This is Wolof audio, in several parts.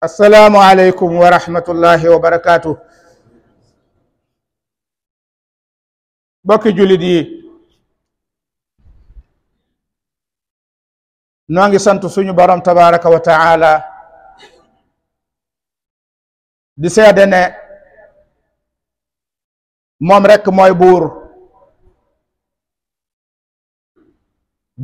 assalaamu aleykum wa rahmatullahi wa barakaatu. bokki jullit yi noo ngi sant suñu borom tabaraka wa taala di seede ne moom rekk mooy buur,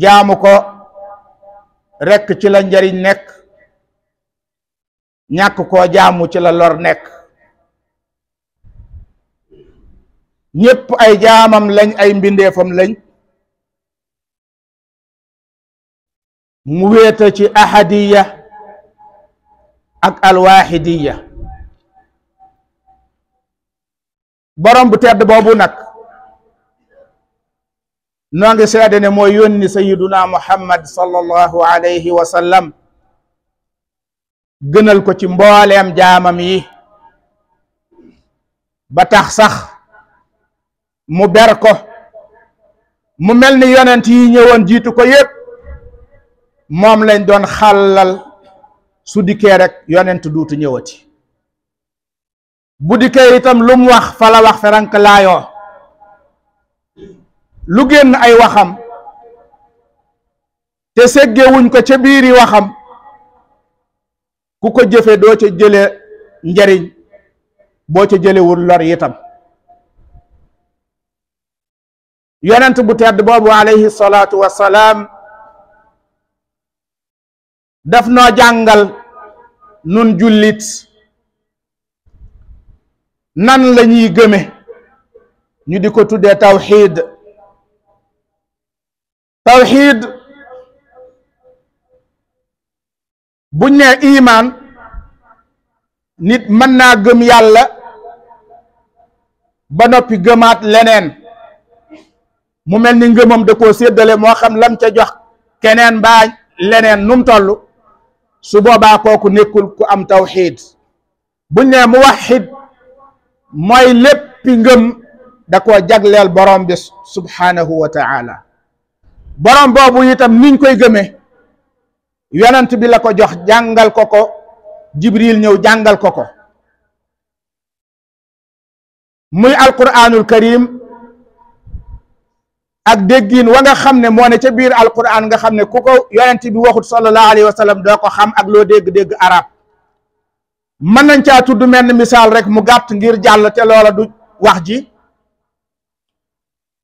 jaamu ko rekk ci la njariñ nekk, ñàkk koo jaamu ci la lor nekk. ñépp ay jaamam lañ, ay mbindeefam lañ. mu wéeta ci ahadiya ak alwaxidiya. borom bu tedd boobu nag noo ngi seede ne mooy yónni sayiduna muhammad sallallahu alayhi wa sallam, gënal ko ci mbooleem jaamam yi, ba tax sax mu ber ko mu mel ni yonent yi ñëwoon jiitu ko yépp moom lañ doon xàllal su dikkee rek yonent duutu ñëwati. bu dikkee itam lu mu wax fa la wax ferank laayoo, lu génn ay waxam te seggewuñ ko ca biiri waxam ku ko jëfe doo ca jële njariñ, boo ca jëlewul lor itam. yonent bu tedd boobu alayhi salaatu wassalaam daf noo jàngal nun jullit nan la ñuy gëme, ñu di ko tuddee tawxiid. tawxiid buñ nee imaan, nit mën naa gëm yàlla ba noppi gëmaat leneen, mu mel ni ngëmam da koo séddale, moo xam lam ca jox keneen mbaa leneen num toll, su boobaa kooku nekkul ku am tawxiid. buñ nee muwaxid mooy léppi ngëm da koo jagleel borom bi subhanahu wa taala. borom boobu itam niñ koy gëmee yonent bi la ko jox, jàngal ko ko, jibril ñëw jàngal ko ko, muy alquranul karim ak déggin wa nga xam ne moo ne ca biir alquran, nga xam ne ku ko yonent bi waxut sallallahu alayhi wa sallam doo ko xam, ak loo dégg-dégg arab. mën nañ caa tudd menn misaal rek mu gàtt ngir jàll te loola du wax ji.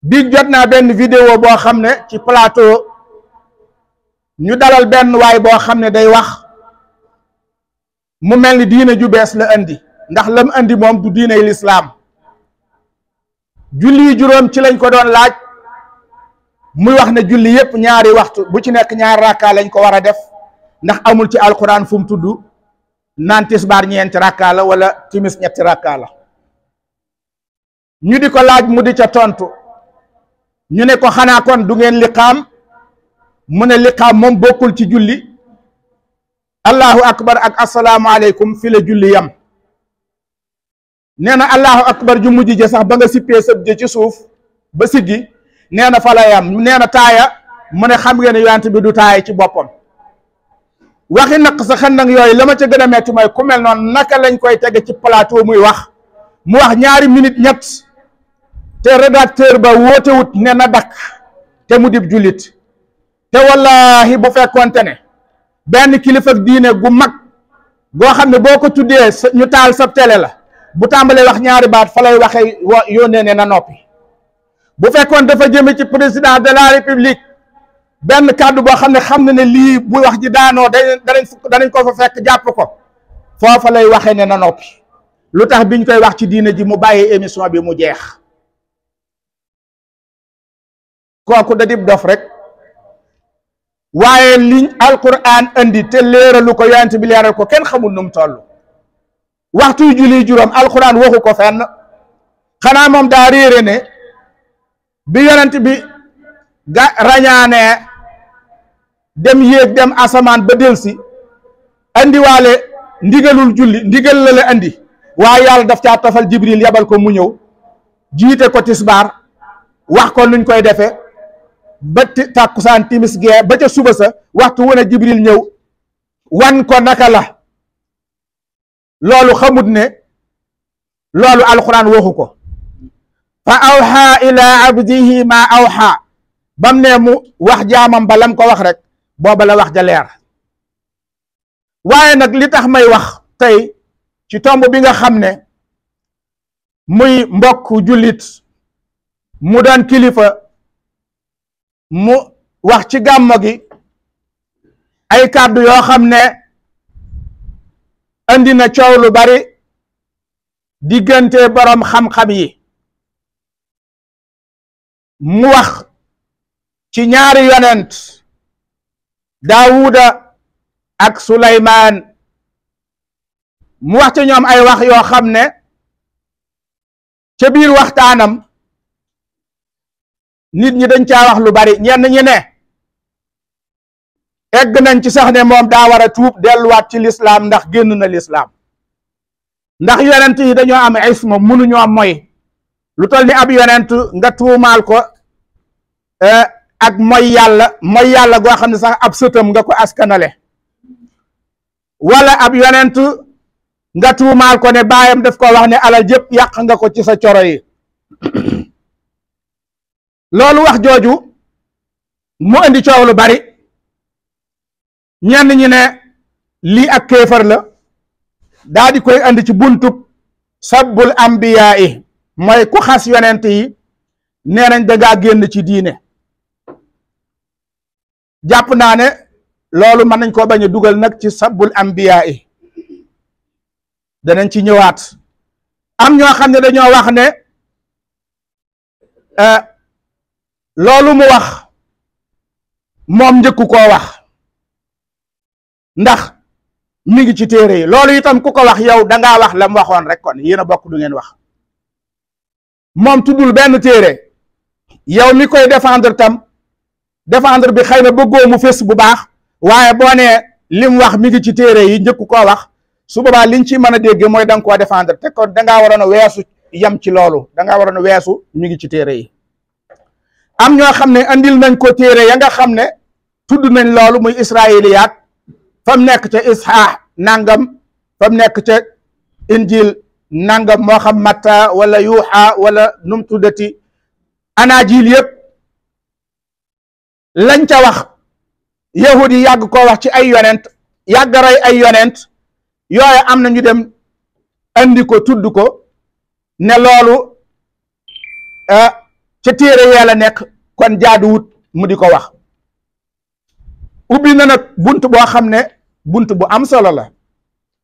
biig jot naa benn vidéo boo xam ne ci plateau ñu dalal benn waay boo xam ne day wax mu mel ni diine ju bees la indi, ndax lam indi moom du diiney lislaam. julli juróom ci lañ ko doon laaj, muy wax ne julli yépp ñaari waxtu bu ci nekk ñaar rakka lañ ko war a def, ndax amul ci alquran fu mu tudd naan tisbaar ñeenti rakka la wala timis ñetti rakka la. ñu di ko laaj mu di ca tontu, ñu ne ko xanaa kon du ngeen liqaam? mu ne liqaam moom bokkul ci julli, allahu akbar ak assalaamu aleykum fi la julli yam. nee na allahu akbar ju mujj ja sax ba nga sippee sëb ja ci suuf ba siggi, nee na fa la yam. nee na taaya, mu ne xam ngeen ne yonent bi du taaya ci boppam. waxi naq sa xan nag yooyu la ma ca gën a metti mooy ku mel noonu naka lañ koy tege ci plateau muy wax, mu wax ñaari minute ñett te rédacteur ba wootewut ne na dakk te mu dib jullit. te wallahi bu fekkoonte ne benn kilifa diine gu mag goo xam ne boo ko tuddee ñu taal sa télé la, bu tàmbalee wax ñaari baat fa lay waxee yónnee ne na noppi. bu fekkoon dafa jëme ci président de la république benn kàddu boo xam ne lii bu wax ji daanoo danañ ko fa fekk jàpp ko, foofa lay waxee ne na noppi. lu tax biñ koy wax ci diine ji mu bàyyi émission bi mu jeex? kooku da dib dof rek. waaye liñ alquran andi te leeralu ko, yonent bi leeral ko, kenn xamul nu mu toll. waxtuy julli juróom alquran waxu ko fenn, xanaa moom daa réere ne bi yonent bi rañaanee dem yéeg dem asamaan ba delsi andiwaale ndigalul julli, ndigal la andi, waaye yàlla daf caa tofal jibril yabal ko mu ñëw jiite ko tisbaar, wax ko nuñ koy defee ba tàkkusaan timis gee ba ca suba sa waxtu wu ne jibril ñëw wan ko naka la loolu xamut ne loolu alquran waxu ko fa awxa ila abdihi ma awxa bam ne mu wax jaamam ba lam ko wax rek booba la wax ja leer waaye nag li tax may wax tey ci tomb bi nga xam ne muy mbokk jullit mu doon kilifa mu wax ci gàmmo gi ay kàddu yoo xam ne andi na coow lu bari diggante boroom xam-xam yi mu wax ci ñaari yonent Daawuda ak Suleymaan mu wax ci ñoom ay wax yoo xam ne ca biir waxtaanam nit ñi dañ caa wax lu bari ñenn ñi ne egg nañ ci sax ne moom daa war a tuub delluwaat ci lislaam ndax génn na lislaam ndax yonent yi dañoo am isma mënuñoo moy lu toll ni ab yonent nga tuumaal ko ak moy yàlla goo xam ne sax ab sëtam nga ko askanale wala ab yonent nga tuumaal ko ne baayam daf ko wax ne alal jëpp yàq nga ko ci sa coro yi loolu wax jooju mu indi coow lu bari ñenn ñi ne lii ak kéefar la daa di koy andi ci buntub sabbul ambiyaa yi mooy ku xas yonent yi nee nañ dangaa génn ci diine jàpp naa ne loolu mën nañ koo bañ a dugal nag ci sabbul ambiyaa yi danañ ci ñëwaat am ñoo xam ne dañoo wax ne loolu mu wax moom njëkku koo wax ndax mi ngi ci téere yi loolu itam ku ko wax yow dangaa wax la mu waxoon rek kon yéen a bokk du ngeen wax moom tuddul benn téere yow mi koy défendre tam défendre bi xëy na bëggoo mu fés bu baax waaye boo nee lim wax mi ngi ci téere yi njëkku koo wax su boobaa liñ ci mën a dégg mooy da nga koo défendre te kon dangaa waroon a weesu yem ci loolu dangaa waroon a weesu mi ngi ci téere yi am ñoo xam ne andil nañ ko téere ya nga xam ne tudd nañ loolu muy israiliyaat fa mu nekk ca Isxaax nangam fa mu nekk ca injil nangam moo xam Matta wala Yuuxa wala num tuddati anajil yëpp lañ ca wax yahudi yi yàgg koo wax ci ay yonent yàgg rey ay yonent yooyu am na ñu dem andi ko tudd ko ne loolu ca téere yee la nekk kon jaaduwut mu di ko wax ubbi na nag bunt boo xam ne bunt bu am solo la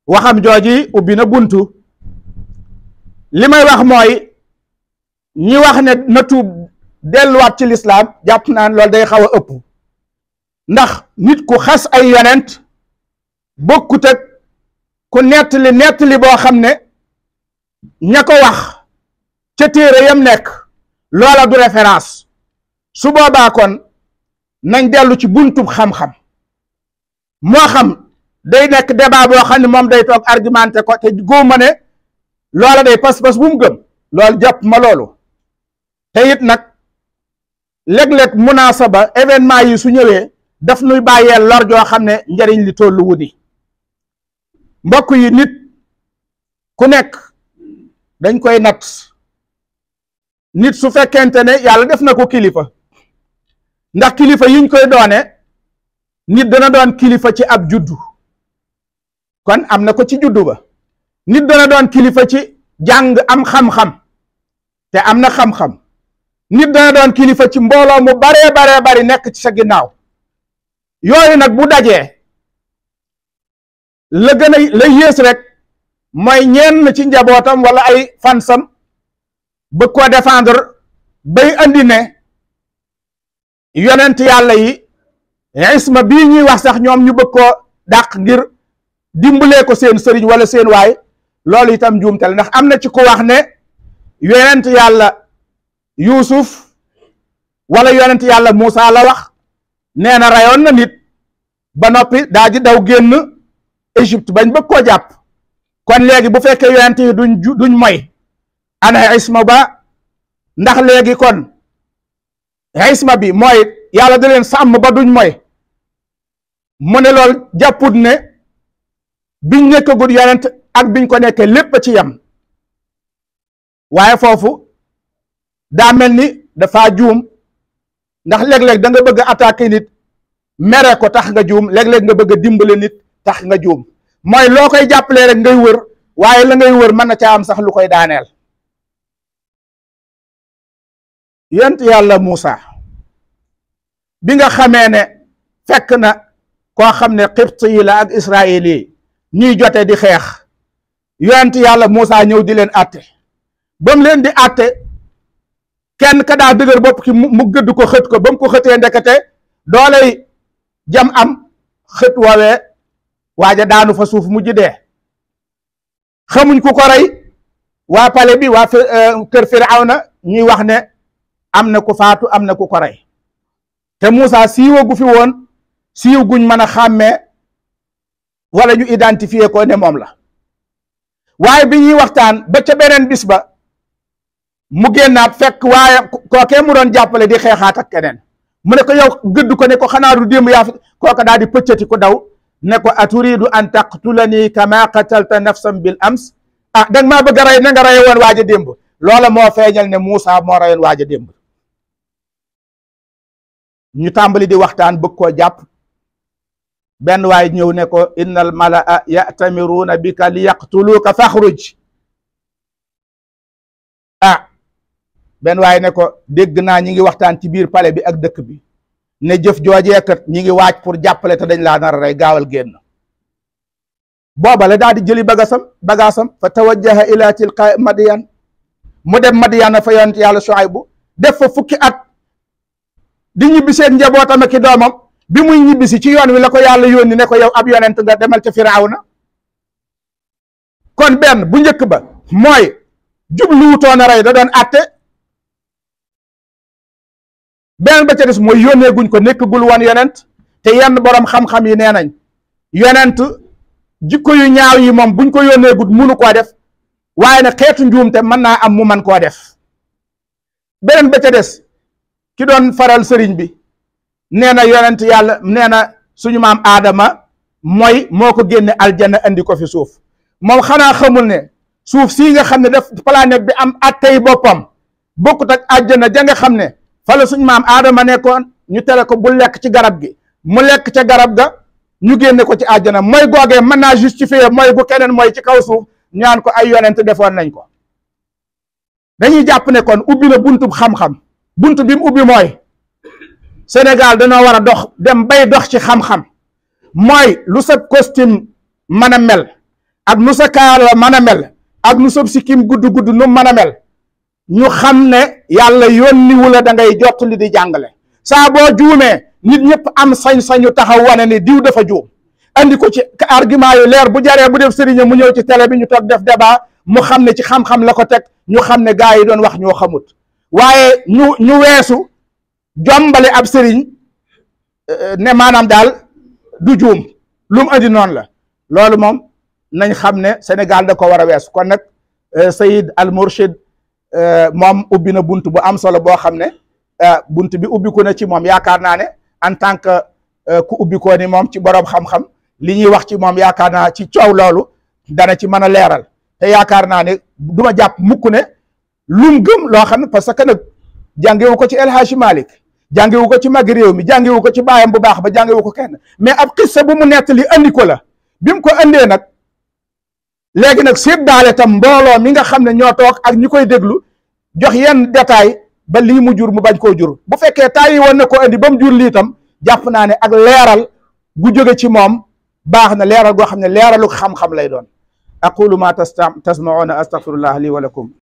waxam jooji ubbi na buntu li may wax mooy ñi wax ne na tuub delluwaat ci lislaam jàpp naan loolu day xaw a ëpp ndax nit ku xas ay yonent bokkut ak ku nettali boo xam ne ña ko wax ca téere yam nekk loola du référence su boobaa kon nañ dellu ci buntub xam-xam moo xam day nekk débat boo xam ne moom day toog argumenté ko te góoma ne loola day pas-pas bu mu gëm loolu jàpp ma loolu te it nag léeg-léeg munaasaba événement yi su ñëwee daf nuy bàyyee lor joo xam ne njariñ li tollu wudi mbokk yi nit ku nekk dañ koy natt nit su fekkente ne yàlla def na ko kilifa ndax kilifa yiñ koy doone nit dana doon kilifa ci ab juddu kon am na ko ci juddu ba nit dana doon kilifa ci jàng am xam-xam te am na xam-xam nit dana doon kilifa ci mbooloo mu baree bari nekk ci sa ginnaaw yooyu nag bu dajee la gën a la yées rek mooy ñenn ci njabootam wala ay fansam bëgg koo défendre bay andi ne yonent yàlla yi isma bii ñuy wax sax ñoom ñu bëgg koo dàq ngir dimbalee ko seen sëriñ wala seen waay loolu itam njuumte la ndax am na ci ko wax ne yonent yàlla Yuusuf wala yonent yàlla Muusa la wax nee na rayoon na nit ba noppi daa ji daw génn Égypte bañ bëgg koo jàpp kon léegi bu fekkee yonent yi duñ moy ana isma ba ndax léegi kon isma bi mooy yàlla da leen sàmm ba duñ moy mu ne lool jàpput ne biñ nekkagul yonent ak biñ ko nekkee lépp ci yam waaye foofu daa mel ni dafa juum ndax léeg-léeg da nga bëgg a attaquer nit mere ko tax nga juum léeg-léeg nga bëgg a dimbale nit tax nga juum mooy loo koy jàppalee rek ngay wër waaye la ngay wër mën na caa am sax lu koy daaneel. yonent yàlla Muusa bi nga xamee ne fekk na koo xam ne xibt yi la ak israel yi ñuy jote di xeex yonent yàlla Muusa ñëw di leen àtte ba mu leen di àtte kenn ka daa dëgër bopp ki mu gëdd ko xët ko ba mu ko xëtee ndekete dooley jam am xët woowee waaja daanu fa suuf mujj dee xamuñ ku ko rey waa pale bi waa kër Firawna ñuy wax ne am na ku faatu am na ku ko rey te Muusa siiwa gu fi woon siiw guñ mën a xàmmee wala ñu identifier ko ne moom la waaye bi ñuy waxtaan ba ca beneen bis ba mu génnaat fekk waaye kookee mu doon jàppale di xeexaat ak keneen mu ne ko yow gëdd ko ne ko xanaa du démb yaa fi kooka daal di pëccati ko daw ne ko aturidu an taqtulani kama qatalta nafsan bil ams ah danga maa bëgg a rey na nga reye woon waaj a démb loola moo feeñal ne Muusa moo reyoon waaj a démb ñu tàmbali di waxtaan bëgg koo jàpp benn waay ñëw ne ko innal malaa ya'tamiruuna bika li yaqtuluuka faxruj ah benn waay ne ko dégg naa ñi ngi waxtaan ci biir palais bi ak dëkk bi ne jëf joojeekat ñi ngi waaj pour jàppale te dañ laa nar a rey gaawal génn booba la daal di jëli bagaasam fa tawajjaha ila tilqa Madiyan mu dem Madiyan fa yonent yàlla Shuaybu def fa fukki at di ñibbi seen njabootam ak i doomam bi muy ñibbisi ci yoon wi la ko yàlla yónni ne ko yow ab yonent nga demal ca Firawna kon benn bu njëkk ba mooy jubluwutoon a rey da doon àtte benn ba ca des mooy yónnee guñ ko nekkagul woon yonent te yenn borom xam-xam yi nee nañ yonent jikko yu ñaaw yi moom buñ ko yónnee gud munu koo def waaye nag xeetu njuumte mën naa am mu man koo def beneen ba ca des ki doon faral sëriñ bi nee na yonent yàlla nee na suñu maam Aadama mooy moo ko génne aljanna andi ko fi suuf moom xanaa xamul ne suuf sii nga xam ne def planète bi am attey boppam bokkut ak àjjana ja nga xam ne fa la suñu maam Aadama nekkoon ñu tere ko bu lekk ci garab gi mu lekk ca garab ga ñu génne ko ci àjjana mooy googee mën naa justifier mooy gu keneen mooy ci kaw suuf ñaan ko ay yonent defoon nañ ko dañuy jàpp ne kon ubbi na buntub xam-xam buntu bi mu ubbi mooy Sénégal dañoo war a dox dem bay dox ci xam-xam mooy lu sa costume mën a mel ak nu sa kaala mën a mel ak nu sa sikkim gudd nu mën a mel ñu xam ne yàlla yónniwu la da ngay jot li di jàngale saa boo juumee nit ñëpp am sañ-sañu taxaw wane ni diw dafa juum andi ko ci argument yu leer bu jaree bu def sëriñ mu ñëw ci télé bi ñu toog def débat mu xam ne ci xam-xam la ko teg ñu xam ne gaa yi doon wax ñoo xamut waaye ñu weesu jombale ab sëriñ ne maanaam daal du juum lu mu andi noonu la loolu moom nañ xam ne Sénégal da ko war a weesu kon nag Sayyid Al Mourchid moom ubbi na bunt bu am solo boo xam ne bunt bi ubbi ko na ci moom yaakaar naa ne en tant que ku ubbi ko ni moom ci borom xam-xam li ñuy wax ci moom yaakaar naa ci coow loolu dana ci mën a leeral te yaakaar naa ne du ma jàpp mukk ne lum gëm loo xam ne parce que nag jàngewu ko ci El Hadji Malick jàngewu ko ci mag réew mi jàngewu ko ci baayam bu baax ba jàngewu ko kenn mais ab xissa bu mu nettali andi ko la bi mu ko andee nag léegi nag séddaale tam mbooloo mi nga xam ne ñoo toog ak ñi koy déglu jox yenn détail ba lii mu jur mu bañ koo jur bu fekkee tàyyi woon na ko andi ba mu jur lii tam jàpp naa ne ak leeral gu jóge ci moom baax na leeral goo xam ne leeralu xam-xam lay doon aqulu ma tasmauna astaghfirullah li wa lakum